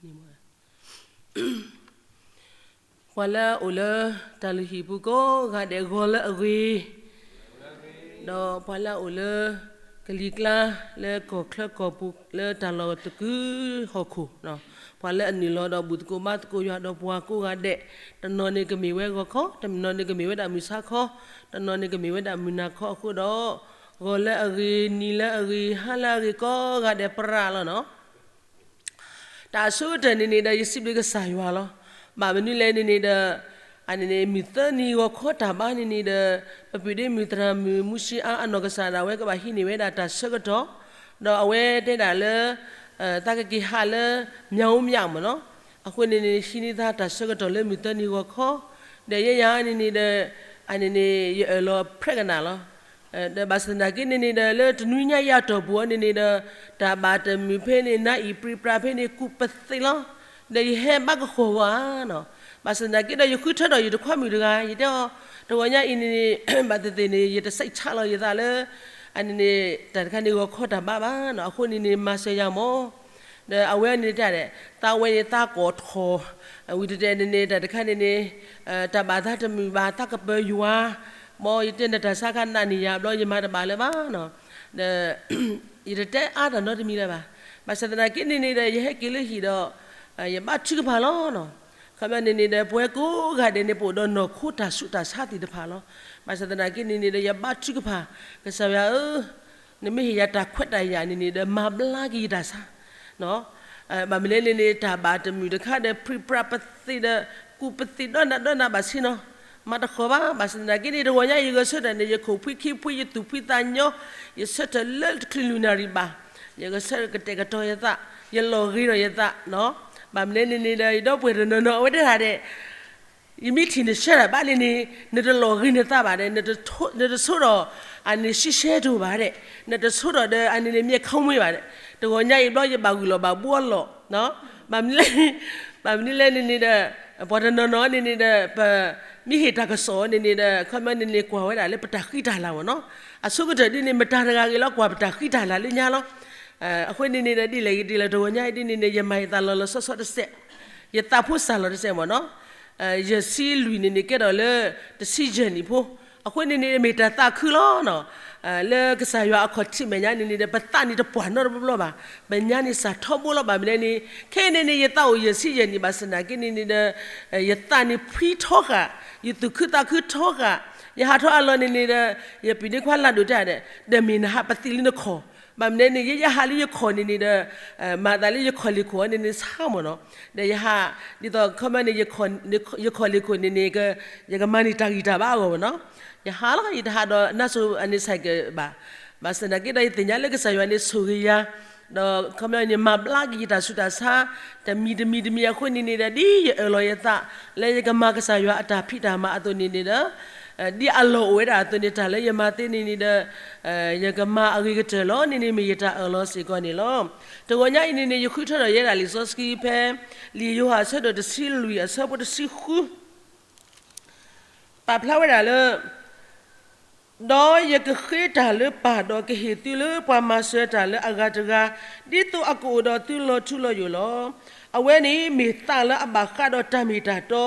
ပှၤလၢအအိၣ်လၢတၢ်လုၢ်ဟံၣ်ပူၤကိးဂၤဒဲး ဂီၤလၢအဂ့ၤ, ဒီးပှၤလၢအအိၣ်လၢ ကလံၤကျါ လၢကီၢ်ချၢကီၢ်ပူၤ လၢတၢ်လီၢ်တကုာ်ဟီၣ်ခိၣ်, ပှၤလၢအနုာ်လီၤဒီးဘူၣ်သကိးဘါသကိးယွၤဒီးပှၤကိးဂၤဒဲး, တနီၤန့ၣ်ကမ့ၢ်ဝဲဂီၤခီ, တနီၤန့ၣ်ကမ့ၢ်ဝဲဒၣ်မုၢ်ဆါခီ, တနီၤန့ၣ်ကမ့ၢ်ဝဲဒၣ်မုၢ်နၤခီအဃိဒီး, ဂီၤလၢအဂ့ၤ, နံၤလၢအဂ့ၤ, ဟါလၢအဂ့ၤ ကိးဂၤဒဲးပြးလီၤနီၤ. တၢ်အဆိကတၢၢ်န့ၣ်န့ၣ်ဒီး ယစံးဘျုးကစၢ်ယွၤလီၤ. ဘၣ်မနုၤလဲၣ်န့ၣ်န့ၣ်ဒီး, အန့ၣ်န့ၣ် မုၢ်သၢနံၤဂီၤခီတၢ်ဘါန့ၣ်န့ၣ်ဒီး, ပပုၢ်ဒ့မုၣ်သရၣ်မုၣ် မူဆံအါ အနီၢ်ကစၢ်ဒၣ်ဝဲ ကဘၣ်ဟံးန့ၢ်ဝဲဒၣ်တၢ်ဆၢကတီၢ်, ဒီးအဝဲတဲဒၣ်လၢ သးကက့ၤဟးလၢ မၠၣ်အူမၠၣ်မ့ၢ်နီၤ, အဃိန့ၣ်န့ၣ် ဟံးန့ၢ်သးတၢ်ဆၢကတီၢ်လၢမုၢ်သၢနံၤဂီၤခီ, ဒီးယဲယၤန့ၣ်န့ၣ်ဒီး, အန့ၣ်န့ၣ် ယအၢၣ်လီၤဖျဲးကနၣ်လီၤ. ဒီးဘၣ်ဆၣ်သနာ်က့န့ၣ်န့ၣ်ဒီး လၢတနွံညါအံၤအတီၢ်ပူၤအံၤန့ၣ်န့ၣ်ဒီး, တၢ်ဘၣ်တမုာ်ဖဲန့ၣ် နါအံၣ်ပြံပြါဖဲန့ၣ် ကူးပသ့လီၤ. ဒီးယဟဲဘါကဃီၤဂီၤဧါနီၤ. ဘၣ်ဆၣ်သနာ်က့ဒီး ယဃုထၢထီၣ်ယတခွါမုၣ်တဂၤ, ယတဲအီၤ, တဂီၤညါအံၤန့ၣ်န့ၣ် ဘၣ်သ့ၣ်သ့ၣ်န့ၣ် ယတစိတ်ချလီၤယသးလၢ အန့ၣ်န့ၣ် တၢ်တခါန့ၣ် ဂီၤခီတၢ်ဘါဘၣ်နီၤ, အဃိန့ၣ်န့ၣ် မၤစၢၤယၤမၢ်. ဒီးအဝဲန့ၣ်တဲဒၣ်, သးဝဲန့ၣ်သးကိးထီၣ်, ဝံၤတတဲန့ၣ်န့ၣ် တၢ်တခါန့ၣ်န့ၣ်, တၢ်ဘၣ်သးတမုာ်ဘၣ်, သးကပၢၤယွၤ, မ်ယတဲနတၢ်ဆါခါနးန့ၢ်ယၤဘျီ ယမၤတဘၣ်လၢၤဘၣ်နီၤ. ဒီး ယတတဲအါတၢ်နီတမံၤလၢၤဘၣ်. ဘၣ်ဆၣ်သနာ်က့န့ၣ်န့ၣ်ဒီး ယဟဲက့ၤလၢဟံၣ်ဒီး, ယဘါထုကဖၣ်လီၤနီၤ. ခီပညီန့ၣ်န့ၣ်ဒီး ပဝဲကိးဂၤဒဲးန့ၣ် ပအိၣ်ဒီးနီၢ်ခိတၢ်ဆူးတၢ်ဆါသ့ၣ်တဖၣ်လီၤ. ဘၣ်ဆၣ်သနာ်က့န့ၣ်န့ၣ်ဒီး ယဘါထုကဖၣ်, ကစၢ်ယွၤဧၢ, နမ့ၢ်ဟ့ၣ်ယၤတၢ်ခွဲးတၢ်ယာ်န့ၣ်န့ၣ်ဒီး မၤဘျါက့ၤယတၢ်ဆါ ဘၣ်မနုၤလဲၣ်န့ၣ်န့ၣ် တၢ်ဘၣ်တမုာ်တခါဒီး ပြံပြါပသ့ဒီး ကူးပသ့ဒီနၤဒီနၤဘၣ်ဆ့နီၤ, မၤတဃီၤဘၣ်. ဘၣ်ဆၣ်သနာ်က့န့ၣ် တဂီၤညါအံၤ ယဂဲၤဆၢထၢၣ်န့ၣ် ယခိၣ်ဖှံခံဖှံ ယသူၣ်ဖှံသးညီ, ယဆၢထၢၣ်လၢတချုးလုၢ်နၣ်ရံၣ်ဘၣ်, ယဂဲၤဆၢထၢၣ်ကတဲာ်ကတီၤယသး, ယလီၤဂ့ၤဒီးယသး, ဘၣ်မနုၤလဲၣ်န့ၣ်န့ၣ်ဒီး ယဒီပုၢ်ဝဲၢ်တနီၤနီၤ အဝဲတဲဒၣ်ဒဲး ယမ့ၢ်ထံၣ်နဆှၢတၢ်ဘၣ်န့ၣ်န့ၣ် နတလီၤဂ့ၤနသးဘၣ်ဒီး နတဆိဒီး အန့ၣ် ရှံရှဲတအိၣ်ဘၣ်ဒီး, နတဆိဒီးဒီး အန့ၣ်န့ၣ် မ့ၢ်ခီမွ့ဘၣ်ဒီး, တဂီၤညါအံၤဘျီ ယဘၣ်ဂုာ်လီၤဘၣ်ဘှီလီၤ, ဘၣ်မနုၤလဲၣ်, ဘၣ်မနုၤလဲၣ်န့ၣ်န့ၣ်ဒီး ပှၤတနီၤနီၤန့ၣ်န့ၣ်ဒီး ပမ့ၢ်ဟ့ၣ်တၢ်ကစီၣ်န့ၣ်န့ၣ်ဒီး ခီပညီန့ၣ်န့ၣ် ကွၢ်ဝဲဒၣ်လၢပတၢ်ဃံတၢ်လၤမ့ၢ်နီၤ, အဆိကတၢၢ်ဒ်န့ၣ် မတၤတဂၤဂ့ၤလီၤ ကွၢ်ပတၢ်ဃံတၢ်လၤလၢညါလီၤ. အဃိန့ၣ်န့ၣ်ဒီး ဒ်လဲၣ်ဂ့ၤဒ်လဲၣ် တဂီၤညါအံၤဒ်န့ၣ်န့ၣ် ယမၤယသးလီၤလီၤဆီဆီတစဲး, ယသးဖိစၢ်လီၤတစဲးမ့ၢ်နီၤ, ယဆံလွံၢ်န့ၣ်န့ၣ် ကဲထီၣ်လၢ တဆံယဲၢ်နံၣ်ဖိ, အဃိန့ၣ်န့ၣ် မ့ၢ်တၢ်သးခုလီၤနီၤ, လၢကစၢ်ယွၤအခီၣ်ထံးမဲာ်ညါန့ၣ်န့ၣ်ဒီး ပသးန့ၣ်တပှၢ်နီတဘျီဘၣ်, ပညါန့ၣ်စၢ်ထီဘိလီၤ. ဘၣ်မနုၤလဲၣ်န့ၣ် ခဲအံၤန့ၣ်န့ၣ် ယသးအိၣ်ယဲၢ်ဆံယဲၢ်နံၣ်ဘၣ်ဆၣ်သနာ်က့န့ၣ်န့ၣ်ဒီး ယသးန့ၣ်ဖှံထီဃာ်, ယသူၣ်ခုသးခုထီဃာ်, ယဟးထီၣ်အလီၢ်န့ၣ်န့ၣ်ဒီး ယပုၢ်ဒ့ခွါလၢ်ဒိၣ်တဲဒဲး ဒီးမ့ၢ်နဟးပသံလၢနခီၣ်, ဘၣ်မနုၤလဲၣ်န့ၣ် ယဲယဟးလၢယခီၣ်န့ၣ်န့ၣ်ဒီး မၤသးလၢယခီၣ်လ့ၢ်ခိၣ်အီၤန့ၣ်န့ၣ်ဆါမ့ၢ်နီၤ, ဒီးယဟး ဒ်သိးခီပညီန့ၣ် ယခီၣ်လ့ၢ်ခိၣ်န့ၣ်န့ၣ် ယကမၤန့ၢ်တၢ်ဂံၢ်တၢ်ဘါအဂီၢ်မ့ၢ်နီၤ, ယဟးလီၤ ယတဟးဒီးနါစိၤအန့ၣ် ဆိုင်ကယ် ဘၣ်, ဘၣ်ဆၣ်သနာ်က့ဒီး ယသ့ၣ်ညါလၢကစၢ်ယွၤန့ၣ်ဆိၣ်ဂ့ၤယၤ, ဒီးခီပညီန့ၣ် မၤဘျါက့ၤယတၢ်ဆူးတၢ်ဆါ တမံၤတမံၤတမံၤအဃိန့ၣ်န့ၣ်ဒီး ဒ်ယအၢၣ်လီၤယသး လၢယကမၤကစၢ်ယွၤအတၢ်ဖံးတၢ်မၤအသိးန့ၣ်န့ၣ်ဒီး ဒ်အလီၢ်အိၣ်ဝဲဒၣ်အသိးန့ၣ် တၢ်လၢယမၤသ့န့ၣ်န့ၣ်ဒီး ယကမၤအဂ့ၤကတၢၢ်လီၤန့ၣ်န့ၣ် မ့ၢ်ယတၢ်အၢၣ်လီၤစ့ၢ်ကီးန့ၣ်လီၤ. တဂီၤညါအံၤန့ၣ်န့ၣ် ယဃုထၢထီၣ်ယဲဒၣ်လံာ်စီဆှံဖဲ လံာ်ယိၤဟၣ်အဆၢဒိၣ်တဆံလွံၢ်အဆၢဖိတဆံဃု ပာ်ဖျါဝဲဒၣ်လၢ ဒီးယကဃ့တၢ်လၢပၢ်ဒီးကဟ့ၣ်သုလၢပှၤမၤစၢၤတၢ်လၢအဂၤတဂၤ, ဒ်သိးအကအိၣ်ဒီးသုလီၤထူလီၤယိာ်လီၤ. အဝဲန့ၣ်မ့ၢ်သးလၢအဘၣ်ဃးဒီးတၢ်မ့ၢ်တၢ်တီ,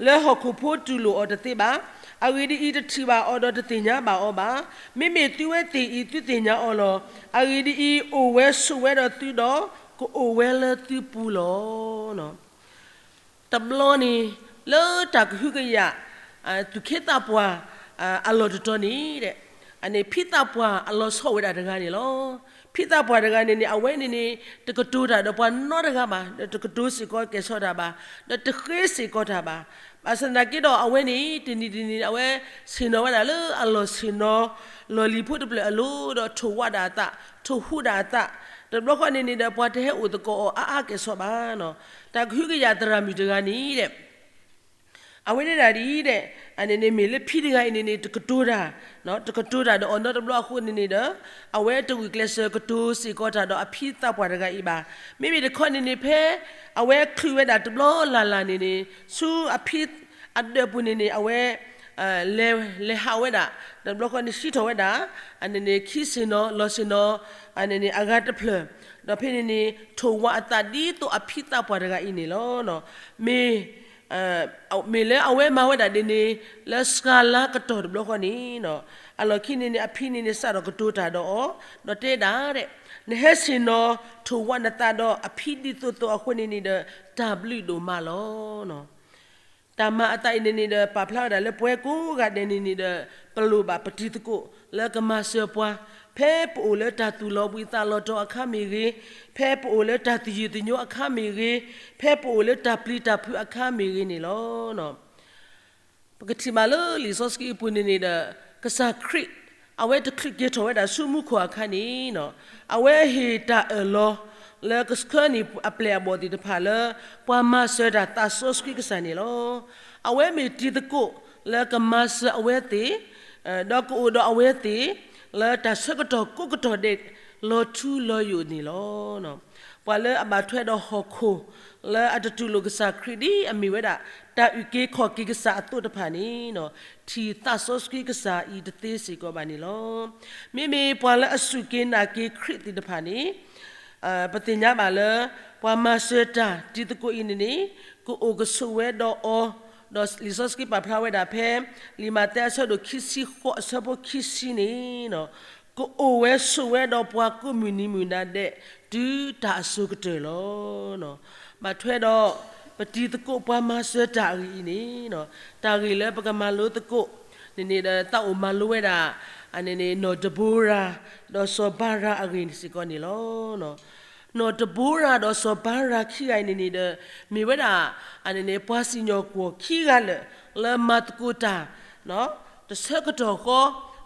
လၢဟီၣ်ခိၣ်ဖိတူၢ်လိာ်အီၤတသ့ဘၣ်. အဂ့ၢ်ဒ်အံၤ, တထံၣ်ဘၣ်အီၤဒီးတသ့ၣ်ညါဘၣ်အီၤဘၣ်. မ့မ့ၢ်သုဝဲသ့ၣ်အံၤ သုသ့ၣ်ညါအီၤလီၤ. အဂ့ၢ်ဒ်အံၤ, အိၣ်ဝဲဆိးဝဲဒီးသုဒီး ကအိၣ်ဝဲလၢသုပူၤလီၤ. တဘျီန့ၣ် လၢတၢ်ကဟုကယာ် သူၣ်က့သးပှၢ်အလီၢ်တတီၤန့ၣ် ဖံသးပှၢ်အလီၤဆီအိၣ်ဝဲဒၣ်တဂၤန့ၣ်လီၤ. ဖံသးပှၢ်တဂၤန့ၣ်န့ၣ် အဝဲန့ၣ်န့ၣ် တကတိၤတၢ်ဒီးပှၤနီတဂၤဘၣ်, ဒီးတကတိၤစ့ၢ်ကီးကဲၣ်ဆိးတၢ်ဘၣ်, ဒီးတဃ့စ့ၢ်ကီးတၢ်ဘၣ်. ဘၣ်ဆၣ်သနာ်က့ဒီး အဝဲန့ၣ် တနံၤတနံၤန့ၣ် အဝဲဆ့ၣ်နီၤဝဲဒၣ်လၢအလီၢ်ဆ့ၣ်နီၤ လီၢ်လံၤဖိတဖျၢၣ်အလိၤ ဒီးထိၣ်ဝးဒၣ်အသး, ထိၣ်ဟူးဒၣ်အသး, တဘျီဃီန့ၣ်န့ၣ်ဒီး ပှၤတဟဲအိၣ်သကိးအီၤအါအါကဲၣ်ဆိးဘၣ်နီၤ. တၢ်ကဟုကယာ်သရၣ်မုၣ်တဂၤန့ၣ် အဝဲဒၣ်ဒ်အံၤဒီး အန့ၣ်န့ၣ်မ့ၢ်လၢဖံတဂၤအံၤန့ၣ်န့ၣ် တကတိၤတၢ်, တကတိၤတၢ်ဒီးအီၤနီတဘျီအဃိန့ၣ်န့ၣ်ဒီး အဝဲတဂုာ်ကျဲးစၢးကတိၤစ့ၢ်ကီးတၢ်ဒီးအဖံသးပှၢ်တဂၤအံၤဘၣ်. မ့မ့ၢ်တခီန့ၣ်န့ၣ် ဖဲအဝဲချုးဝဲဒၣ်တဘျီလၢ်လၢ်န့ၣ်န့ၣ် ဆူအဖံအဒၢးပူၤန့ၣ်န့ၣ် အဝဲ လဲၤဟးဝဲဒၣ်, တဘျီဃီန့ၣ် စံးထီၣ်ဝဲဒၣ် အန့ၣ်န့ၣ် ခံဆ့ၣ်နီၤ လီၢ်ဆ့ၣ်နီၤ အန့ၣ်န့ၣ် အဂၤတဖျၢၣ် ဒီးဖဲန့ၣ်န့ၣ် ထိၣ်ဝးအသးဒ်သိးအဖံသးပှၢ်တဂၤအံၤန့ၣ်လီၤ. မ့ၢ် မ့ၢ်လၢအဝဲမၤဝဲဒၣ်ဒ်န့ၣ် လၢစှၤလါကတီၢ်တဘျီဃီန့ၣ် အလီၢ်ခံန့ၣ်န့ၣ် အဖံန့ၣ်န့ၣ် စးထီၣ်ကတိၤတၢ်ဒီးအီၤ ဒီးတဲဒၣ် နဟဲဆ့ၣ်နီၤထိၣ်ဝးနသးဒီးအဖံဒ်သိးသိးအဃိန့ၣ်န့ၣ်ဒီး တၢ်ဘျုးဒိၣ်မးလီၤ. တၢ်မၤအသးအံၤန့ၣ်န့ၣ်ဒီး ပာ်ဖျါဝဲဒၣ်လၢပဝဲကိးဂၤဒဲးန့ၣ်န့ၣ်ဒီး ပလိၣ်ဘၣ်ပတံၤသကိးလၢကမၤစၢၤပှၤ, ဖဲပအိၣ်လၢတၢ်သူၣ်လီၤဘှံးသးလီၤတီၤအခါမ့ၢ်ဂ့ၤ, ဖဲပအိၣ်လၢတၢ်သယုၢ်သညိအခါမ့ၢ်ဂ့ၤ, ဖဲပအိၣ်လၢတၢ်ပျံၤတၢ်ဖုးအခါမ့ၢ်ဂ့ၤန့ၣ်လီၤ. ပကထံၣ်ဘၣ်လၢလံာ်စီဆှံအပူၤန့ၣ်န့ၣ်ဒီး ကစၢ်ခရံာ် အဝဲတချုးက့ၤထီၣ်ဝဲဒၣ်ဆူမူခိၣ်အခါန့ၣ် အဝဲဟ့ၣ်တၢ်အၢၣ်လီၤ လၢကဆှၢန့ၢ်အပျဲၢ်အဘီၣ်သ့ၣ်တဖၣ်လၢ ပှၤမၤစၢၤတၢ်သးစီဆှံကစၢ်န့ၣ်လီၤ. အဝဲမ့ၢ်တံၤသကိးလၢကမၤစၢၤအဝဲသ့ၣ် ဒီးကအိၣ်ဒီးအဝဲသ့ၣ် လၢတၢ်ဆၢကတီၢ်ကိးကတီၢ်ဒဲး လီၤထူလီၤယိာ်န့ၣ်လီၤ. ပှၤလၢအဘၣ်ထွဲဒီးဟီၣ်ခိၣ် လၢအတတူၢ်လိာ်ကစၢ်ခရံာ်ဒ်အမ့ၢ်ဝဲဒၣ် တၢ်အုၣ်က့ၤခီၣ်က့ၤကစၢ်အသိးတဖၣ်န့ၣ် ထံၣ်သးစီဆှံကစၢ်အံၤတသ့စ့ၢ်ကီးဘၣ်န့ၣ်လီၤ. မ့မ့ၢ်ပှၤလၢအစူၢ်က့ၤနာ်က့ၤခရံာ်သ့ၣ်တဖၣ်န့ၣ် ပသ့ၣ်ညါဘၣ်လၢ ပှၤမၤစၢၤတၢ်တံၤသကိးအံၤန့ၣ်န့ၣ် ကအိၣ်ကဆိးဝဲဒီးအီၤ, ဒီးလံာ်စီဆှံပာ်ဖျါဝဲဒၣ်ဖဲ လံာ်မးသဲအဆၢဒိၣ်ခံဆံဃိးအဆၢဖိခံဆံန့ၣ် ကအိၣ်ဝဲဆိးဝဲဒီးပှၤကိးမုၢ်နံၤမုၢ်နၤဒဲး တုၤတၢ်အစိၤကတၢၢ်လီၤ. ဘၣ်ထွဲဒီး ပတံၤသကိးပှၤမၤစၢၤတၢ်အဂ့ၢ်အံၤန့ၣ် တၢ်ဂ့ၢ်လၢပကမၤလိသကိးန့ၣ်န့ၣ်ဒီး သးအိၣ်မၤလိဝဲဒၣ် အန့ၣ်န့ၣ် နီၢ်ဒဘိရၤ ဒီးစီၤဘၤရၤအဂ့ၢ်စ့ၢ်ကီးန့ၣ်လီၤ. နီၢ်ဒဘိရၤဒီးစီၤဘၤရၤခံဂၤအံၤန့ၣ်န့ၣ်ဒီး မ့ၢ်ဝဲဒၣ် အန့ၣ်န့ၣ် ပှၤစံၣ်ညီၣ်ကွီၢ်ခံဂၤလၢာ် လၢမၤသကိးတၢ် တဆၢကတီၢ်ဃီ,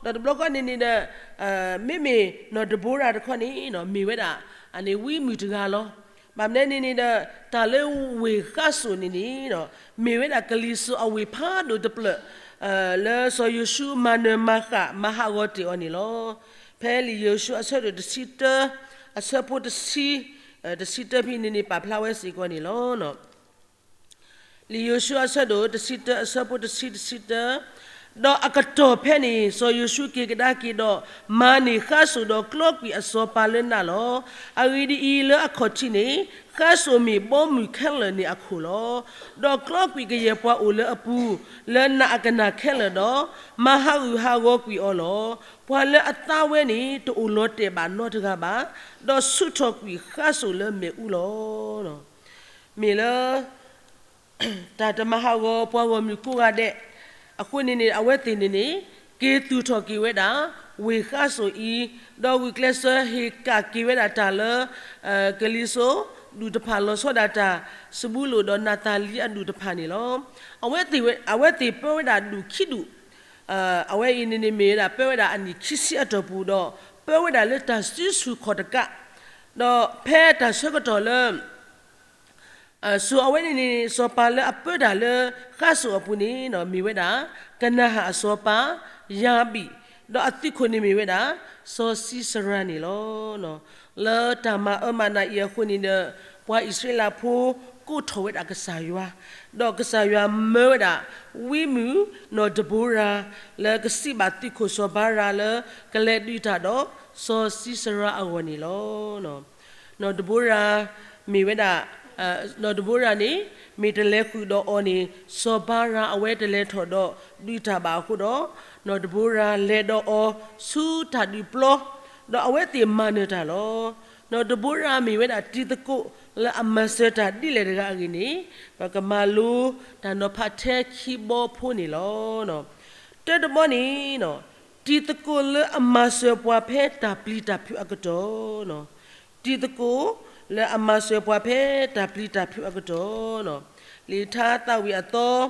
ဒီးတဘျီဃီန့ၣ်န့ၣ်ဒီး မ့မ့ၢ်နီၢ်ဒဘိရၤတခီန့ၣ် မ့ၢ်ဝဲဒၣ် အန့ၣ်ဝံမုၣ်တဂၤလီၤ. ဘၣ်မနုၤန့ၣ်န့ၣ်ဒီး တၢ်လၢဝ့ၢ်ဃါစိာ်န့ၣ်န့ၣ် မ့ၢ်ဝဲဒၣ်ကလံၤစိးအဝ့ၢ်ဖးဒိၣ်တဖျၢၣ် လၢစီၤယိၤၡူမၤနၢၤမၤဃၣ်မၤဟးဂီၤတ့ၢ်အီၤန့ၣ်လီၤ. ဖဲလံာ်ယိၤၡူအဆၢဒိၣ်တဆံတၢ အဆၢဖိတဆံ တဆံတၢဖဲန့ၣ်န့ၣ် ပာ်ဖျါဝဲစ့ၢ်ကီးန့ၣ်လီၤ. လံာ်ယိၤၡူအဆၢဒိၣ်တဆံတၢ အဆၢဖိတဆံ တဆံတၢ, ဒီးအကတီၢ်ဖဲန့ၣ် စီၤယိၤၡူက့ၤကဒါက့ၤဒီး မၤန့ၢ်ဃါစိာ်ဒီးကျီကွံာ်အစီၤပၤလၢနးလီၤ. အဂ့ၢ်ဒ်အံၤ, လၢအခီၣ်ထံးန့ၣ် ဃါစိာ်မ့ၢ်ဘီမုၢ်ခဲလၢာ်န့ၣ်အခိၣ်လီၤ. ဒီးကျီကွံာ်ကယဲၢ်ပှၤအိၣ်လၢအပူၤ လၢနးအကနၣ်ခဲလၢာ်ဒီး မၤဟးဂူာ်ဟးဂီၤကွံာ်အီၤလီၤ. ပှၤလၢအသါဝဲန့ၣ် တအိၣ်လီၤတဲာ်ဘၣ်နီတဂၤဘၣ်, ဒီးဆူးထီၣ်ကွံာ်ဃါစိာ်လၢမ့ၣ်အူလီၤ. မ့ၢ်လၢ တၢ်တမၤဟးဂီၤပှၤဂီၢ်မုၢ်ကိးဂၤဒဲး, အဃိန့ၣ်န့ၣ် အဝဲသ့ၣ်န့ၣ်န့ၣ် က့ၤသူၣ်ထီၣ်က့ၤဝဲဒၣ် ဝ့ၢ်ဃါစိာ်အံၤ, ဒီးဂုာ်ကျဲးစၢးဟ့ၣ်ကၣ်က့ၤဝဲဒၣ်တၢ်လၢ ကလံၤစိးဒူၣ်တဖၣ်လီၤဆီဒၣ်တၢ် စဘူလိၣ်ဒီးနးသၤလံအဒူၣ်တဖၣ်န့ၣ်လီၤ. အဝဲသ့ၣ်ပၢဝဲဒၣ်ဒူၣ်ခံဒူၣ်, အဝဲအံၤန့ၣ်န့ၣ်မ့ၢ်ဝဲဒၣ်ပၢဝဲဒၣ်အနံၣ်ခံဆံအတီၢ်ပူၤဒီး ပၢဝဲဒၣ်လၢတၢ်စုဆူၣ်ခီၣ်တကး, ဒီးဖဲတၢ်ဆၢကတီၢ်လၢ စိၤအဝဲန့ၣ်န့ၣ် စီၤပၤလၢအပၢတၢ်လၢဃါစိာ်အပူၤန့ၣ် မ့ၢ်ဝဲဒၣ် ကနၤဧၣ်အစီၤပၤ ယၤဘံၣ်, ဒီးအသုးခိၣ်န့ၣ်မ့ၢ်ဝဲဒၣ် စီၤစံစရၤန့ၣ်လီၤ. လၢတၢ်မၤအၢမၤနးအံၤအဃိန့ၣ်ဒီး ပှၤအံၣ်စရ့လးဖိကိးထီၣ်ဝဲဒၣ်ကစၢ်ယွၤ, ဒီးကစၢ်ယွၤမၢဝဲဒၣ် ဝံမုၣ်နီၢ်ဒဘိရၤ လၢကစံးဘၣ်သုးခိၣ်စီၤဘၤရၤလၢ ကလဲၤဒုးတၢ်ဒီးစီၤစံစရၤအဂီၢ်န့ၣ်လီၤ. နီၢ်ဒဘိရၤ မ့ၢ်ဝဲဒၣ် နီၢ်ဒဘိရၤန့ၣ် မ့ၢ်တလဲၤဃုာ်ဒီးအီၤန့ၣ် စီၤဘၤရၤအဝဲတလဲၤထီၣ်ဒီးဒုးတၢ်ဘၣ်အဃိဒီး နီၢ်ဒဘိရၤလဲၤဒီးအီၤဆူတၢ်ဒုးပျီ, ဒီးအဝဲသ့ၣ်မၤနၢၤတၢ်လီၤ. နီၢ်ဒဘိရၤမ့ၢ်ဝဲဒၣ်တံၤသကိးလၢအမၤစၢၤတၢ်ဒ်လဲၣ်တဂၤအဂ့ၢ်န့ၣ် ပကမၤလိတၢ်နီၤဖးထဲခံဘီဖိန့ၣ်လီၤ. တၢတဘီန့ၣ် တံၤသကိးလၢအမၤစၢၤပှၤဖဲတၢ်ပျံၤတၢ်ဖုးအကတီၢ်, တံၤသကိးလၢအမၤစၢၤပှၤဖဲတၢ်ပျံၤတၢ်ဖုးအကတီၢ်, လံာ်ထါသးဝံၣ်အသီ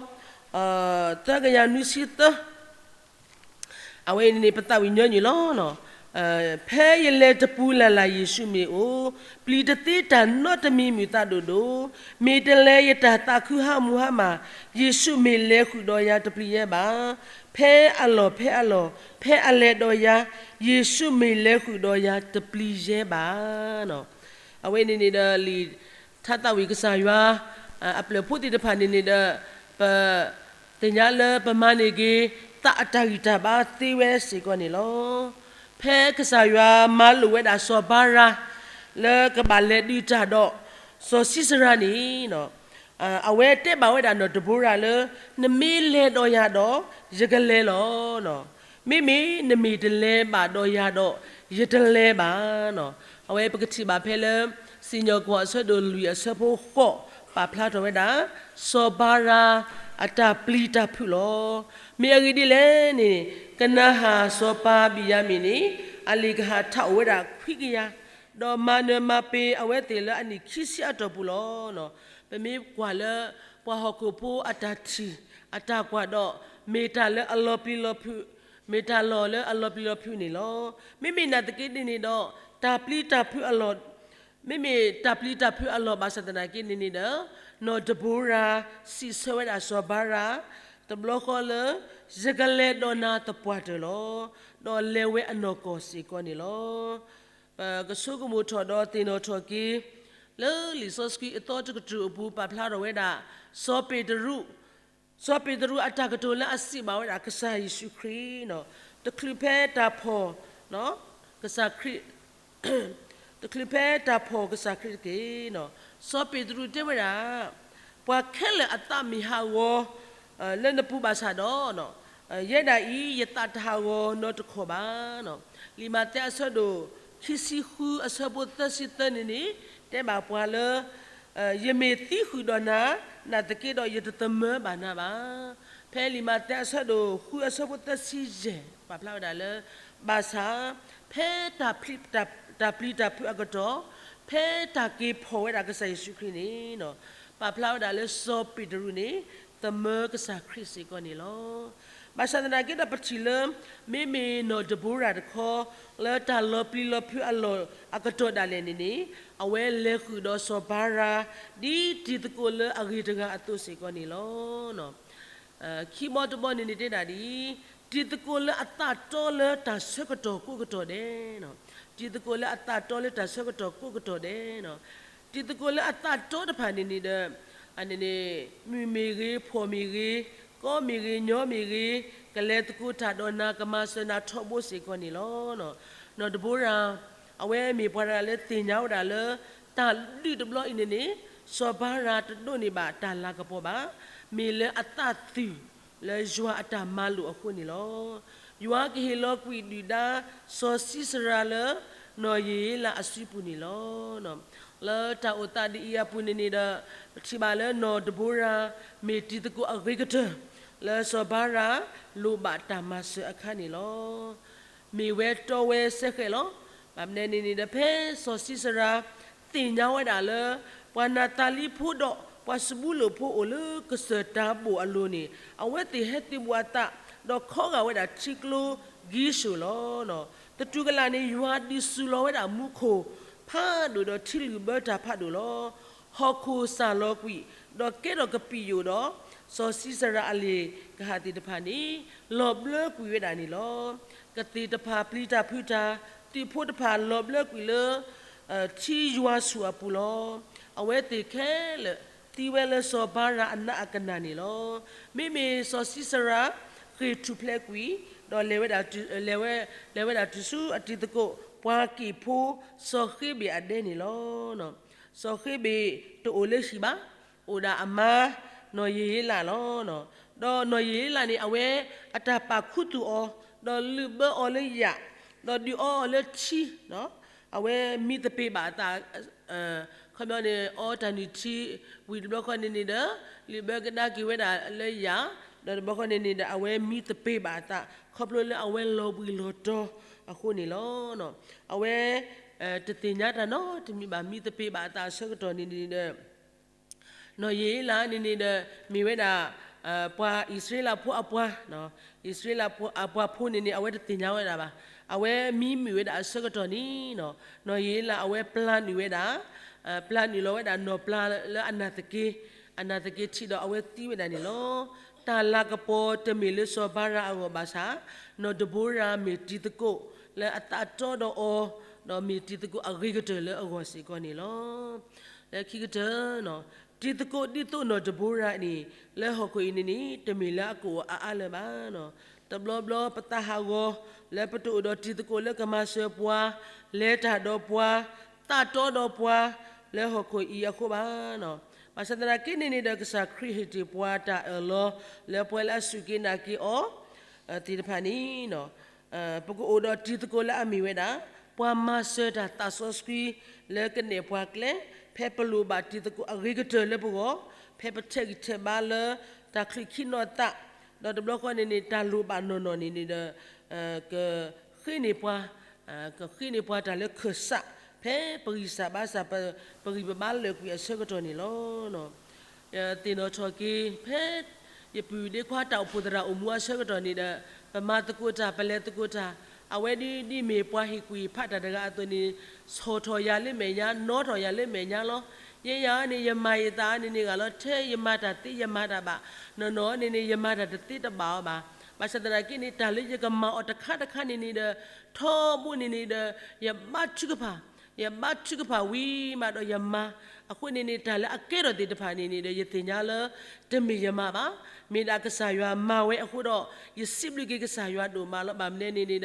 သၢကယၤနွံဆံသၢ အဝဲအံၤန့ၣ် ပသးဝံၣ်ညီနုၢ်လီၤ. ဖဲယလဲၤတပူၤလၢ်လၢ်ယ့ၣ်ၡူးမ့ၢ်အိၣ်, ပျံၤတသ့တၢ်နီတမံၤမုာ်သးဒိၣ်ဒိၣ်, မ့ၢ်တလဲၤယတၢ်သးခုဟးမူဟါမၢ်, ယ့ၣ်ၡူးမ့ၢ်လဲၤဃုာ်ဒီးယၤတပျံၤယဲဘၣ်. ဖဲအလီၢ်ဖဲအလီၢ်, ဖဲအလဲၤဒီးယၤ, ယ့ၣ်ၡူးမ့ၢ်လဲၤဃုာ်ဒီးယၤတပျံၤယဲဘၣ်. အဝဲန့ၣ်န့ၣ်ဒီးလံာ်ထါသးဝံၣ်ကစၢ်ယွၤ အပျဲၢ်ဖိသ့ၣ်တဖၣ်န့ၣ်န့ၣ်ဒီး ပ သ့ၣ်ညါလၢပမၤန့ၢ်က့ၤ သးအတၢ်ဂံၢ်တၢ်ဘါသ့ဝဲစ့ၢ်ကီးန့ၣ်လီၤ. ဖဲကစၢ်ယွၤမၤလိာ်ဝဲဒၣ်စီၤဘၤရၤ လၢကဘၣ်လဲၤဒုးတၢ်ဒီး စီၤၡံစရၤန့ၣ် အဝဲတဲဘၣ်ဝဲဒၣ်နီၢ်ဒဘိရၤလၢ နမ့ၢ်လဲၤဒီးယၤဒီး ယကလဲၤလီၤ. မ့မ့ၢ်နမ့ၢ်တလဲၤဘၣ်ဒီးယၤဒီး ယတလဲၤဘၣ်. အဝဲပကထံၣ်ဘၣ်ဖဲလၢ စံၣ်ညီၣ်ကွီၢ်အဆၢဒိၣ်လွံၢ်အဆၢဖိဃိး ပာ်ဖျါထီၣ်ဝဲဒၣ် စီၤဘၤရၤအတၢ်ပျံၤတၢ်ဖုးလီၤ. မ့ၢ်အဂ့ၢ်ဒ်လဲၣ်န့ၣ် ကနၤဧၣ်စီၤပၤဘံၣ်ယၤမံၣ်န့ၣ် အလ့ၣ်ကဟၣ်ထးအိၣ်ဝဲဒၣ်ခွံကယၤ, ဒီးမၤနၢၤမၤပှဲၤအဝဲသ့ၣ်လၢအနံၣ်ခံဆံအတီၢ်ပူၤလီၤ. ပမ့ၢ်ကွၢ်လၢ ပှၤဟီၣ်ခိၣ်ဖိအတၢ်ထံၣ်အတၢ်ကွၢ်ဒီး မ့ၢ်တၢ်လၢအလီၤပျံၤလီၤဖုး, မ့ၢ်တၢ်လီၢ်လၢအလီၤပျံၤလီၤဖုးန့ၣ်လီၤ. မ့မ့ၢ်နာ်သက့ဒ်န့ၣ်ဒီး တၢ်ပျံၤတၢ်ဖုးအလီၢ် မ့မ့ၢ်တၢ်ပျံၤတၢ်ဖုးအလီၢ်ဘၣ်ဆၣ်သနာ်က့န့ၣ်န့ၣ်ဒီး နီၢ်ဒဘိရၤစံးဆၢဝဲဒၣ်စီၤဘၤရၤ တဘျီဃီလၢ ယကလဲၤဒီးနၤသပှၢ်တၢၢ်လီၤ. ဒီးလဲၤဝဲအနီၢ်ကီၢ်စ့ၢ်ကီးန့ၣ်လီၤ. ပကဆိကမိၣ်ထီၣ်ဒီးသ့ၣ်နီၣ်ထီၣ်က့ၤ လၢလံာ်စီဆှံအသီတကတြူၢ်အပူၤ ပာ်ဖျါထီၣ်ဝဲဒၣ် စီၤပ့းတရူး စီၤပ့းတရူးအတၢ်ကတိၤလၢအစံးဘၣ်ဝဲဒၣ် ကစၢ်ယ့ၣ်ၡူးခရံာ် တချုးဖဲတၢ်ဖီၣ် ကစၢ်ခရံာ် တချုးဖဲတၢ်ဖီၣ်ကစၢ်ခရံာ်တက့ၢ်. စီၤပ့းတရူးတဲဝဲဒၣ် ပှၤခဲလၢာ်အသးမ့ၢ်ဟးဂီၤ လၢနပူၤဘၣ်ဆၣ်ဒီး ယဲဒၣ်အံၤ ယသးတဟးဂီၤနီတခီၣ်ဘၣ်. လံာ်မးသဲအဆၢဒိၣ်ခံဆံဃုအဆၢဖိသၢဆံသၢန့ၣ်န့ၣ် တဲဘၣ်ပှၤလၢ ယမ့ၢ်သံဃုာ်ဒီးနၤ နာ်သက့ဒီးယတသမၢဘၣ်နၤဘၣ်. ဖဲလံာ်မးသဲအဆၢဒိၣ်ဃုအဆၢဖိသၢဆံယဲၢ် ပာ်ဖျါဝဲဒၣ်လၢ ဘၣ်ဆၣ် ဖဲတၢ်ပျံၤတၢ်ဖုးအကတီၢ် ဖဲတၢ်က့ၤဖီၣ်ဝဲဒၣ်ကစၢ်ယ့ၣ်ၡူးခရံာ်န့ၣ် ပာ်ဖျါဝဲဒၣ်လၢစီၤပ့းတရူးန့ၣ် သမၢကစၢ်ခရံာ်စ့ၢ်ကီးန့ၣ်လီၤ. ဘၣ်ဆၣ်သနာ်က့ဒီးပထံၣ်လၢ မ့မ့ၢ်နီၢ်ဒဘိရၤတခီ လၢတၢ်လီၤပျံၤလီၤဖုးအလီၢ်အကတီၢ်ဒၣ်လဲာ်န့ၣ်န့ၣ် အဝဲလဲၤဃုာ်ဒီးစီၤဘၤရၤ ဒ်တံၤသကိးလၢအဂ့ၤတဂၤအသိးစ့ၢ်ကီးန့ၣ်လီၤ. ခံဘီတဘီန့ၣ်န့ၣ်တဲဒၣ်ဒ်အံၤ, တံၤသကိးလၢအသးတီလၢတၢ်ဆၢကတီၢ်ကိးကတီၢ်ဒဲး, တံၤသကိးလၢအသးတီလၢတၢ်ဆၢကတီၢ်ကိးကတီၢ်ဒဲး, တံၤသကိးလၢအသးတီတဖၣ်န့ၣ်န့ၣ်ဒီး မုၢ်မ့ၢ်ဂ့ၤ, ဖှီၣ်မ့ၢ်ဂ့ၤ, ကီမ့ၢ်ဂ့ၤ, ညီမ့ၢ်ဂ့ၤ, ကလဲၤသကိးတၢ်ဒီးနၤ ကမၤစၢၤနၤထီဘိစ့ၢ်ကီးန့ၣ်လီၤ. နီၢ်ဒဘိရၤ အဝဲမ့ၢ်ပှၤတဂၤလၢသ့ၣ်ညါဝဲဒၣ်လၢ တၢ်ဒုးတဘျီအံၤန့ၣ်န့ၣ် စီၤဘၤရၤတဒိးန့ၢ်ဘၣ်တၢ်လၤကပီၤဘၣ်. မ့ၢ်လၢအသးသုးလၢယွၤအတၢ်မၤလိာ်အဃိန့ၣ်လီၤ. ယွၤကဟ့ၣ်လီၤကွံာ်ဒုၣ်ဒါစီၤၡံစရၤလၢ နီၢ်ယဟ့လးအစုပူၤန့ၣ်လီၤ. လၢတၢ်အိၣ်သးဒ်အံၤအပူၤန့ၣ်န့ၣ်ဒီး ပထံၣ်ဘၣ်လၢနီၢ်ဒဘိရၤ မ့ၢ်တံၤသကိးအဂ့ၤကတၢၢ် လၢစီၤဘၤရၤလိၣ်ဘၣ်တၢ်မၤစၢၤအခါန့ၣ်လီၤ. မ့ၢ်ဝဲတီဝဲစဲဃဲးလီၤ. ဘၣ်မနုၤန့ၣ်န့ၣ်ဒီး ဖဲစီၤၡံစရၤ သ့ၣ်ညါဝဲဒၣ်လၢ ပှၤနးသၤလံဖိဒီး ပှၤစဘူလိၣ်ဖိအိၣ်လၢကစၢၢ်တၤဘိၣ်အလိၤန့ၣ် အဝဲသ့ၣ်ဟဲသုးဘူးအသး ဒီးခီဂာ်ဝဲဒၣ်ထံကျိကံၡိၣ်လီၤ. သတူၢ်ကလာ်န့ၣ် ယွၤဒုးစူၤလီၤဝဲဒၣ်မူခိၣ်ဖးဒိၣ်ဒီးထံလုာ်ဘၢတၢ်ဖးဒိၣ်လီၤ. ဟီၣ်ခိၣ်စၢ်လီၤကွံာ် ဒီးကဲထီၣ်ကပံာ်ယိာ်ဒီး စီၤၡံစရၤအလ့ၣ်ကဟၣ်သ့ၣ်တဖၣ်န့ၣ် လီၤဘျၢကွံာ်ဝဲဒၣ်န့ၣ်လီၤ. ကသ့ၣ်တဖၣ်ပျံၤတၢ်ဖုးတၢ်, သုးဖိတဖၣ်လီၤဘျၢကွံာ်လၢ ထံယွၤဆူၣ်အပူၤလီၤ. အဝဲသ့ၣ်ခဲလၢာ်သံဝဲလၢစီၤဘၤရၤအနးအကနၣ်န့ၣ်လီၤ. မ့မ့ၢ်စီၤၡံစရၤ ဃ့ၢ်ထူၣ်ဖျဲးကွံာ် ဒီးလဲၤဝဲဒၣ်တုၤဆူအတံၤသကိး ပှၤက့ၣ်ဖိ စီၤဃ့ဘ့ၣ်အဒဲန့ၣ်လီၤ. စီၤဃ့ဘ့ၣ်တအိၣ်လၢဟံၣ်ဘၣ်, အိၣ်ဒၣ်အမါ နီၢ်ယဟ့လးလီၤ. ဒီးနီၢ်ယဟ့လးန့ၣ် အဝဲအတၢ်ပာ်ခူသူၣ်အီၤ, ဒီးလုၢ်ဘၢအီၤလၢယၣ်, ဒီးဒုးအီအီၤလၢထံ, အဝဲမံသပ့ၤဘၣ်အသး, ခီပညီန့ၣ် အီတၢ်နုၢ်ထံ ဝံၤတဘျီဃီန့ၣ်န့ၣ်ဒီး လုၢ်ဘၢကဒါက့ၤဝဲဒၣ်လၢယၣ်, ဒီးတဘျီဃီန့ၣ်န့ၣ်ဒီး အဝဲမံသပ့ၤဘၣ်အသး ခီဖျိလၢအဝဲလီၤဘှံးလီၤတီၤအဃိန့ၣ်လီၤ. အဝဲ တသ့ၣ်ညါတၢ်နီတမံၤဘၣ် မံသပ့ၤဘၣ်အသးအဆၢကတီၢ်န့ၣ်န့ၣ်ဒီး နီၢ်ယဟ့လးန့ၣ်န့ၣ်ဒီး မ့ၢ်ဝဲဒၣ် ပှၤအံၣ်စရ့လးဖိအပှၤ, အံၣ်စရ့လးအပှၤဖိန့ၣ်န့ၣ် အဝဲတသ့ၣ်ညါဝဲဒၣ်ဘၣ်. အဝဲမံမုာ်ဝဲဒၣ်အဆၢကတီၢ်န့ၣ် နီၢ်ယဟ့လးအဝဲပျၢ်နုာ်ဝဲဒၣ်, ပျၢ်နုာ်လီၤဝဲဒၣ်နီၢ်ပျၢ်လၢအနၢ်သက့, အနၢ်သက့ထံးဒီးအဝဲသံဝဲဒၣ်န့ၣ်လီၤ. တၢ်လၤကပီၤတမ့ၢ်လၢစီၤဘၤရၤအဂီၢ်ဘၣ်ဆၣ်, နီၢ်ဒဘိရၤမ့ၢ်တံၤသကိးလၢအသးတီဒီးအီၤ, ဒီးမ့ၢ်တံၤသကိးအဂ့ၤကတၢၢ်လၢအဂီၢ်စ့ၢ်ကီးန့ၣ်လီၤ. လၢခံကတၢၢ် တံၤသကိးဒ်သိးနီၢ်ဒဘိရၤန့ၣ် လၢဟီၣ်ခိၣ်အံၤန့ၣ်န့ၣ် တမ့ၢ်လၢအကအိၣ်အါအါလၢၤဘၣ်. တဘျီဘျီပသးဟးဂီၤ လၢပတအိၣ်ဒီးတံၤသကိးလၢကမၤစၢၤပှၤ, လဲၤတၢ်ဒီးပှၤ, သးတီဒီးပှၤလၢဟီၣ်ခိၣ်အံၤအဃိဘၣ်. ဘၣ်ဆၣ်သနာ်က့န့ၣ်န့ၣ်ဒီး ကစၢ်ခရံာ်ဟ့ၣ်တ့ၢ်ပှၤတၢ်အၢၣ်လီၤ လၢပှၤလၢအစူၢ်က့ၤနာ်က့ၤအီၤ သ့ၣ်တဖၣ်န့ၣ် ပကအိၣ်ဒီးတံၤသကိးလၢအမ့ၢ်ဝဲဒၣ် ပှၤမၤစၢၤတၢ်သးစီဆှံလၢကနဲၣ်ပှၤကျဲ, ဖဲပလိၣ်ဘၣ်တံၤသကိးအဂ့ၤကတၢၢ်လၢပဂီၢ်, ဖဲပထဲးဂံၢ်ထဲးဘါလၢတၢ်ချုးခံနီၢ်သး, ဒီးတဘျီဃီန့ၣ်န့ၣ် တၢ်လိၣ်ဘၣ်နီၢ်နီၢ်န့ၣ်န့ၣ်ဒီး ကဃ့န့ၢ်ပှၤ ကဃ့န့ၢ်ပှၤတၢ်လၢခၢၣ်စး ဖဲပဂံၢ်စၢ်ဘါစၢ် ပဂံၢ်ပဘါလၢာ်ကွံာ်အဆၢကတီၢ်န့ၣ်လီၤ. သ့ၣ်နီၣ်ထီၣ်က့ၤ ဖဲယပုၢ်ယဒ့ခွါတၢ်အိၣ်ဖှိၣ်သရၣ်အိၣ်မူအဆၢကတီၢ်န့ၣ်ဒီး ပမၤသကိးတၢ် ပလဲၤသကိးတၢ်, အဝဲဒ်ဒ်မ့ၢ်ပှၤဟ့ၣ်ကူၣ်ဟ့ၣ်ဖးတၢ်တဂၤအသိးန့ၣ် ဆီၣ်ထီၣ်ယၤလၢမဲာ်ညါ နီထီၣ်ယၤလၢမဲာ်ညါလီၤ. ယဲယၤန့ၣ် ယမၤယသးန့ၣ်န့ၣ်ဂ့ၤလီၤ ထဲယမၤတၢ်သ့ယမၤတၢ်ဘၣ်, နီၢ်နီၢ်န့ၣ်န့ၣ် ယမၤတၢ်တသ့တဘၣ်အီၤဘၣ်. ဘၣ်ဆၣ်သနာ်က့န့ၣ် တၢ်လၢယကမၤအီၤတခါတခါန့ၣ်န့ၣ်ဒီး ထီဘိန့ၣ်န့ၣ်ဒီး ယဘါထုကဖၣ် ယဘါထုကဖၣ်ဝံၤမးဒီးယမၤ, အဃိန့ၣ်န့ၣ် တၢ်လၢအကဲထီၣ်သ့ၣ်တဖၣ်န့ၣ်န့ၣ်ဒီး ယသ့ၣ်ညါလၢ တမ့ၢ်ယမၤဘၣ်, မ့ၢ်ဒၣ်ကစၢ်ယွၤမၤဝဲအဃိဒီး ယစံးဘျုးက့ၤကစၢ်ယွၤဒိၣ်မးလီၤ. ဘၣ်မနုၤန့ၣ်န့ၣ်ဒီး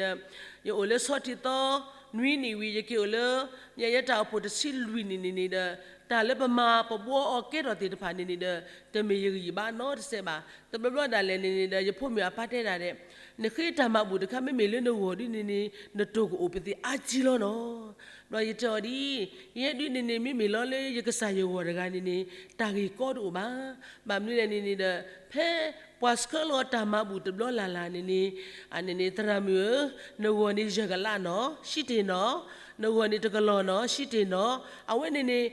ယအိၣ်လၢဆီထံသီနွံနံၣ်ဝံၤ ယက့ၤအိၣ်လၢ ယဲယဲတၢ်အိၣ်ဖှိၣ်တဆံလွံၢ်နံၣ်န့ၣ်န့ၣ်ဒီး တၢ်လၢပမၤပဘှီအီၤကဲထီၣ်သ့ၣ်တဖၣ်န့ၣ်န့ၣ်ဒီး တမ့ၢ်ယဂံၢ်ယဘါနီတစဲးဘၣ်. တဘျီဘျီဒၣ်လဲာ်န့ၣ်န့ၣ်ဒီး ယဖိမုၣ်အပၢ်တဲဒၣ်ဒဲး နဃ့တၢ်မၤဘူၣ်တခါ မ့မ့ၢ်လၢနဂီၢ်ဒ်န့ၣ်န့ၣ် နတိၢ်ကအိၣ်ပသ့ၣ်အါကံလီၤနီၤ. ဒီးယတဲအီၤဒ်အံၤ, ယဲဒ်န့ၣ်န့ၣ် မ့မ့ၢ်လီၤလၢယကစၢ်ယဂီၢ်တဂၤန့ၣ်န့ၣ် တၢ်ဂ့ၢ်ကီတအိၣ်ဘၣ်. ဘၣ်မနုၤလဲၣ်န့ၣ်န့ၣ်ဒီး ဖဲပှၤဆှၢလီၤတၢ်မၤဘူၣ်တဘျီလၢ်လၢ်န့ၣ်န့ၣ် အန့ၣ်န့ၣ် သရၣ်မုၣ်ဧၢ, နဂီၢ်န့ၣ်ယဲၢ်ကလးနီၤ ဆံးတ့ၢ်နီၤ, နဂီၢ်န့ၣ်တကလီၢ်နီၤ ဆံးတ့ၢ်နီၤ. အဝဲန့ၣ်န့ၣ်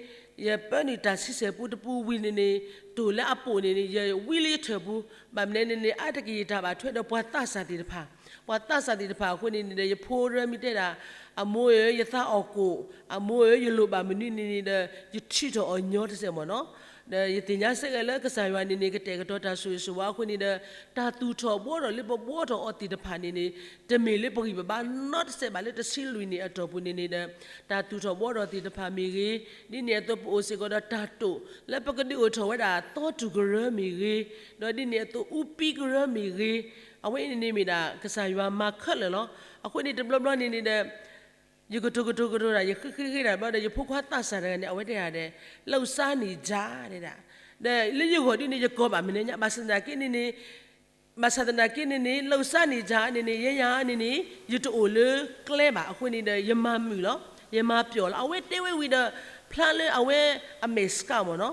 ယပၢနုာ်တၢ်ဆံဆဲၣ်ပူတပူဝံၤန့ၣ်န့ၣ် တိၢ်လၢအပိာ်န့ၣ်န့ၣ် ယဝံလၢယထၢၣ်ပူၤ, ဘၣ်မနုၤန့ၣ်န့ၣ် အါတက့ၢ်ယတၢ်ဘၣ်ထွဲဒီးပှၤသးစၢ်သ့ၣ်တဖၣ်, ပှၤသးစၢ်သ့ၣ်တဖၣ်အဃိန့ၣ်န့ၣ်ဒီး ယဖိရၢမ့ၢ်တဲဒၣ် အမိၢ်ဧၢ ယသးအီၣ်ကိၣ်, အမိၢ်ဧၢ ယလိၣ်ဘၣ်မနုၤန့ၣ်န့ၣ်ဒီး ယထုးထီၣ်အီၤညီတစဲးမ့ၢ်နီၤ. ဒီးယသ့ၣ်ညါစ့ၢ်ကီးလၢကစၢ်ယွၤန့ၣ်န့ၣ် ကတဲာ်ကတီၤတၢ်ဆိၣ်ဂ့ၤဆိၣ်ဝါအဃိန့ၣ်ဒီး တၢ်သူၣ်ထီၣ်ဘှီထီၣ်လၢပဘှီထီၣ်အီၤသ့ၣ်တဖၣ်န့ၣ်န့ၣ် တမ့ၢ်လၢပဂံၢ်ပဘါနီတစဲးဘၣ် လၢတဆံလွံၢ်နံၣ်အတီၢ်ပူၤန့ၣ်န့ၣ်ဒီး တၢ်သူၣ်ထီၣ်ဘှီထီၣ်သ့ၣ်တဖၣ်မ့ၢ်ဂ့ၤ, ဒ်န့ၣ်အသိးပအိၣ်စ့ၢ်ကီးဒီးတၢ်တိာ် လၢပကဒုးအိၣ်ထီၣ်ဝဲဒၣ်သီတူၢ်ကရၢမ့ၢ်ဂ့ၤ, ဒီးဒ်န့ၣ်အသိးအူပံကရၢမ့ၢ်ဂ့ၤ, အဝဲအံၤန့ၣ်န့ၣ်မ့ၢ်ဒၣ် ကစၢ်ယွၤမၤခဲလၢာ်လီၤ. အဃိန့ၣ်တဘျီဘျီန့ၣ်န့ၣ်ဒီး ယကတိၤကတိၤကတိၤဒၣ် ယဃ့ဃ့ဃ့ဒၣ်ဘျီဒီး ယဖိခွါသးစၢ်တဂၤန့ၣ် အဝဲတဲဒၣ်ဒဲး လုပ်စားနေကြ တဲဒၣ်, ဒီးလၢယဂီၢ်ဒ်န့ၣ် ယကိးဘၣ်မနုၤညါ ဘၣ်ဆၣ်သနာ်က့န့ၣ်န့ၣ် ဘၣ်ဆၣ်သနာ်က့န့ၣ်န့ၣ် လုပ်စားနေကြ န့ၣ်န့ၣ် ယဲယၤန့ၣ်န့ၣ် ယတအိၣ်လၢကျဲဘၣ် အဃိန့ၣ်ဒီး ယမၤမုာ်လီၤ ယမၤပျီၣ်လီၤ အဝဲတဲဝဲဝံၤဒီး ဖျါလၢအဝဲအမဲာ်ဆှးမ့ၢ်နီၤ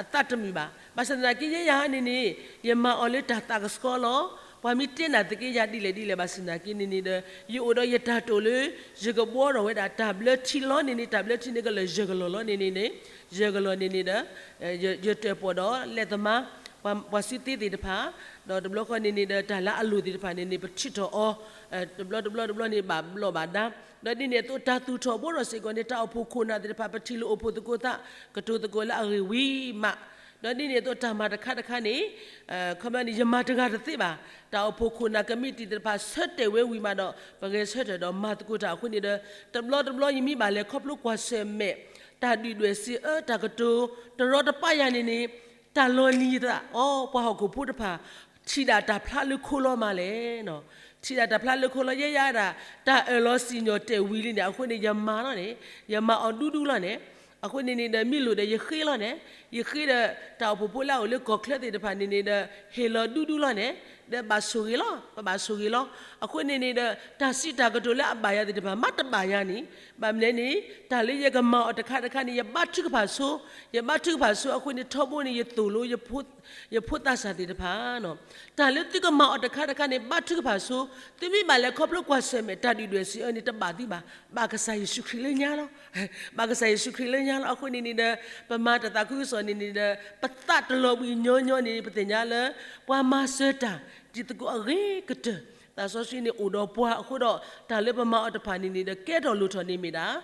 အသးတမုာ်ဘၣ်. ဘၣ်ဆၣ်သနာ်က့ ယဲယၤန့ၣ်န့ၣ် ယမၤအီၤလၢတၢ်သးကဆှီလီၤ. ပှၤမ့ၢ်တဲနၢ်သက့ယၤဒ်လဲၣ်ဒ်လဲၣ် ဘၣ်ဆၣ်သနာ်က့န့ၣ်န့ၣ်ဒီး ယအိၣ်ဒီးယတၢ်တိာ်လၢ ယကဘှီထီၣ်ဝဲဒၣ်တၢ်ဘျၢထံလီန့ၣ်န့ၣ် တၢ်ဘျၢထံန့ၣ်ကလၢာ်ယဲၢ်ကလီၢ်လီၤန့ၣ်န့ၣ်န့ၣ် ယဲၢ်ကလီၢ်န့ၣ်န့ၣ်ဒီး ယတၢၣ်ပီၣ်ဒီး လက်သမား ပှၤစုသ့သ့ၣ်တဖၣ် ဒီးတဘျီဃီန့ၣ်န့ၣ်ဒီး တၢ်လၢအလိၣ်သ့ၣ်တဖၣ်န့ၣ်န့ၣ် ပထုးထီၣ်အီၤ တဘျီတဘျီတဘျီန့ၣ် ဘၣ်ဘျီၣ်ဘၣ်ဒါ ဒီးဒ်န့ၣ်အသိး တၢ်သူၣ်ထီၣ်ဘှီထီၣ်စ့ၢ်ကီးန့ၣ် တၢ်အိၣ်ဖှိၣ်ခိၣ်နၢ်သ့ၣ်တဖၣ် ပထံၣ်လိာ်အိၣ်ဖှိၣ်သကိးသး ကတိၤသကိးလၢအဂ့ၢ်ဝံၤမး ဒီးဒ်န့ၣ်အသိး တၢ်မၤတခါတခါန့ၣ် ခီပညီန့ၣ် ယမၤတဂၤတသ့ဘၣ်. တၢ်အိၣ်ဖှိၣ်ခိၣ်နၢ်ကမံးတံာ်သ့ၣ်တဖၣ် ဆၢတဲာ်ဝဲဝံၤမးဒီး ပဂဲၤဆၢထၢၣ်ဒီးမၤသကိးတၢ်အဃိန့ၣ်ဒီး တဘျီတဘျီ ယမ့ၢ်ဘၣ်လဲၤခီဖျိကွၢ်ဆၢၣ်မဲာ် တၢ်ဒုၣ်ဒွဲၣ်စံးအၢ တၢ်ကတိၤ တရီတပါယၤန့ၣ်န့ၣ် တၢ်လီၤနံၤယသး အိ ပှၤဟီၣ်ခိၣ်ဖိတဖၣ် ထံၣ်ဒၣ်တၢ်ဖျါလၢခိလီၤမးလဲၣ် ထံၣ်ဒၣ်တၢ်ဖျါလၢခိလီၤ ယဲယၤဒၣ် တၢ်အၢၣ်လီၤစံၣ်ညီၣ်တဲာ်ဝံၤလံန့ၣ် အဃိန့ၣ် ယမၤလီၤန့ၣ် ယမၤအီၤဒူဒူလီၤန့ၣ် အဃိန့ၣ်န့ၣ်ဒီး မ့ၢ်လိၣ်ဒီးယဃ့လီၤန့ၣ် ယဃ့ဒီး တၢ်အိၣ်ဖှိၣ်ဖိလၢအအိၣ်လၢကီၢ်ချၢသ့ၣ်တဖၣ်န့ၣ်န့ၣ်ဒီး ဟ့ၣ်လီၤဒူဒူလီၤန့ၣ် ဒီးဘၣ်ဆိၣ်ဂ့ၤလီၤ ပဘၣ်ဆိၣ်ဂ့ၤလီၤ အဃိန့ၣ်န့ၣ်ဒီး တၢ်စံးတၢ်ကတိၤလၢအဘၣ်ယၤသ့ၣ်တဖၣ် မၤတဘၣ်ယၤန့ၣ် ဘၣ်မနုၤန့ၣ် တၢ်လၢယကမၤအီၤတခါတခါန့ၣ် ယဘါထုကဖၣ်ဆိ ယဘါထုကဖၣ်ဆိအဃိန့ၣ် ထီဘိန့ၣ် ယသိၣ်လိ ယဖိသးစၢ်သ့ၣ်တဖၣ် တၢ်လၢသုကမၤအီၤတခါတခါန့ၣ် ဘါထုကဖၣ်ဆိ သုမ့ၢ်ဘၣ်လဲၤခီဖျိကွၢ်ဆၢၣ်မဲာ် တၢ်ဒုၣ်ဒွဲၣ်စံးအၢန့ၣ် တဘၣ်သုဘၣ် ဘၣ်ကစၢ်ယ့ၣ်ၡူးခရံာ်လၢညါလီၤ ဘၣ်ကစၢ်ယ့ၣ်ၡူးခရံာ်လၢညါလီၤ အဃိန့ၣ်န့ၣ်ဒီး ပမၤတၢ်သးခုကစီၣ်န့ၣ်န့ၣ်ဒီး ပသးတလီၤဘှံးညီညီန့ၣ် ပသ့ၣ်ညါလၢ ပှၤမၤစၢၤတၢ် တံၤသကိးအဂ့ၤကတၢၢ် သးစီဆှံန့ၣ်အိၣ်ဒီးပှၤအဃိဒီး တၢ်လၢပမၤအီၤတဖၣ်န့ၣ်န့ၣ်ဒီး ကဲထီၣ်လိၣ်ထီၣ်န့ၣ်မ့ၢ်ဒၣ်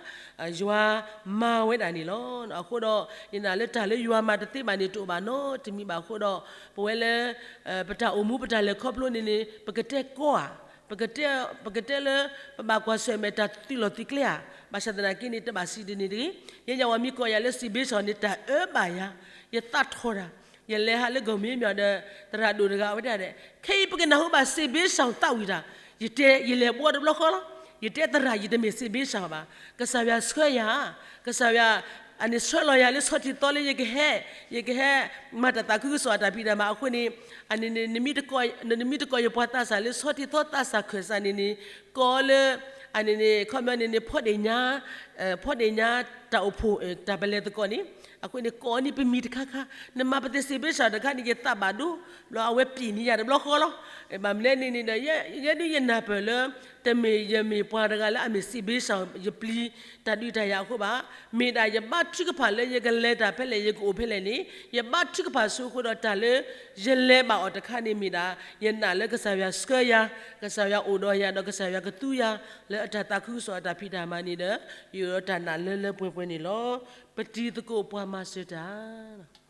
ယွၤမၤဝဲဒၣ်န့ၣ်လီၤ. အဃိဒီး ယနာ်လၢတၢ်လၢယွၤမၤတသ့ဘၣ်န့ၣ် တအိၣ်ဘၣ်နီတမံၤဘၣ်အဃိဒီး ပဝဲလၢ ပတၢ်အိၣ်မူပတၢ်လဲၤခီဖျိန့ၣ်န့ၣ် ပကတဲကီဧါ ပကတဲ ပကတဲလၢ ပဘၣ်ကွၢ်ဆၢၣ်မဲာ်တၢ်သုးလီၢ်သုးကျဲဧါ ဘၣ်ဆၣ်သနာ်က့န့ၣ် တဘၣ်စံးတန့ၢ်တဂ့ၤ. ယဲယဝၤမ့ၢ်ကိးယၤလၢစံးဘ့ၣ်စီၣ်န့ၣ် တၢ်အၢဘၣ်ယၤ ယသးထီၣ်တၢ် ယလဲၤဟးလၢကီၢ်မံၤမၠီၤဒီး သရၣ်ဒိၣ်တဂၤအဝဲဒၣ်ဒဲး ခဲအံၤပကနၢ်ဟူဘၣ်စံးဘ့ၣ်စီၣ်သးဝံၣ်တၢ် ယတဲ ယလဲၤဘှီတဘျီဃီလီၤ ယတဲသရၣ် ယတမ့ၢ်စံးဘ့ၣ်စၢ်ဘၣ်. ကစၢ်ယွၤဆှၢယၤ, ကစၢ်ယွၤ အန့ၣ်ဆှၢလီၤယၤလၢဆီထံးသီလၢယကဟဲ, ယကဟဲ မၤတၢ်သးခုကစီၣ်အတၢ်ဖံးတၢ်မၤအဃိန့ၣ်, အန့ၣ်န့ၣ် နမ့ၢ်တကိးယပှၤသးစၢ်လၢဆီထံးသီသးစၢ်ခၢၣ်စးန့ၣ်န့ၣ်, ကိးလၢ အန့ၣ်န့ၣ် ခီပညီန့ၣ်န့ၣ် ဖီဒ့ၣ်ညါ ဖီဒ့ၣ်ညါတၢ်အိၣ်ဖှိၣ် တၢ်ပလဲၤသကိးန့ၣ်, အဃိန့ၣ် ကိးန့ၢ်ပမံၤတခါခါ, နမၤပသးစံးဘ့ၣ်စၢ်တခါန့ၣ် ယသးဘၣ်ဒိ, ဘျီအဝဲပံာ်န့ၢ်ယၤတဘျီဃီလီၤ. ဘၣ်မနုၤလဲၣ်န့ၣ်န့ၣ်ဒီး ယဲဒုးယနၢ်ပၢၢ်လၢ တမ့ၢ်ယမ့ၢ်ပှၤတဂၤလၢအမ့ၢ်စံးဘ့ၣ်စၢ်ယပျံၤတၢ်ဒုးတၢ်ယၤအဃိဘၣ်. မ့ၢ်ဒၣ်ယဘါထုကဖၣ်လၢယကလဲၤတၢ်ဖဲလဲၣ် ယကအိၣ်ဖဲလဲၣ်န့ၣ် ယဘါထုကဖၣ်ဆူအဃိဒီး တၢ်လၢယလဲၤဘၣ်အီၤတခါန့ၣ်မ့ၢ်ဒၣ် ယနာ်လၢကစၢ်ယွၤဆှၢယၤ, ကစၢ်ယွၤအိၣ်ဒီးယၤဒီး ကစၢ်ယွၤကသူယၤ လၢအတၢ်သးခုကစီၣ်အတၢ်ဖံးတၢ်မၤန့ၣ်ဒီး ယအိၣ်ဒီးတၢ်နာ်လၢလၢပှဲၤပှဲၤန့ၣ်လီၤ. ပတံၤသကိးပှၤမၤစၢၤတၢ်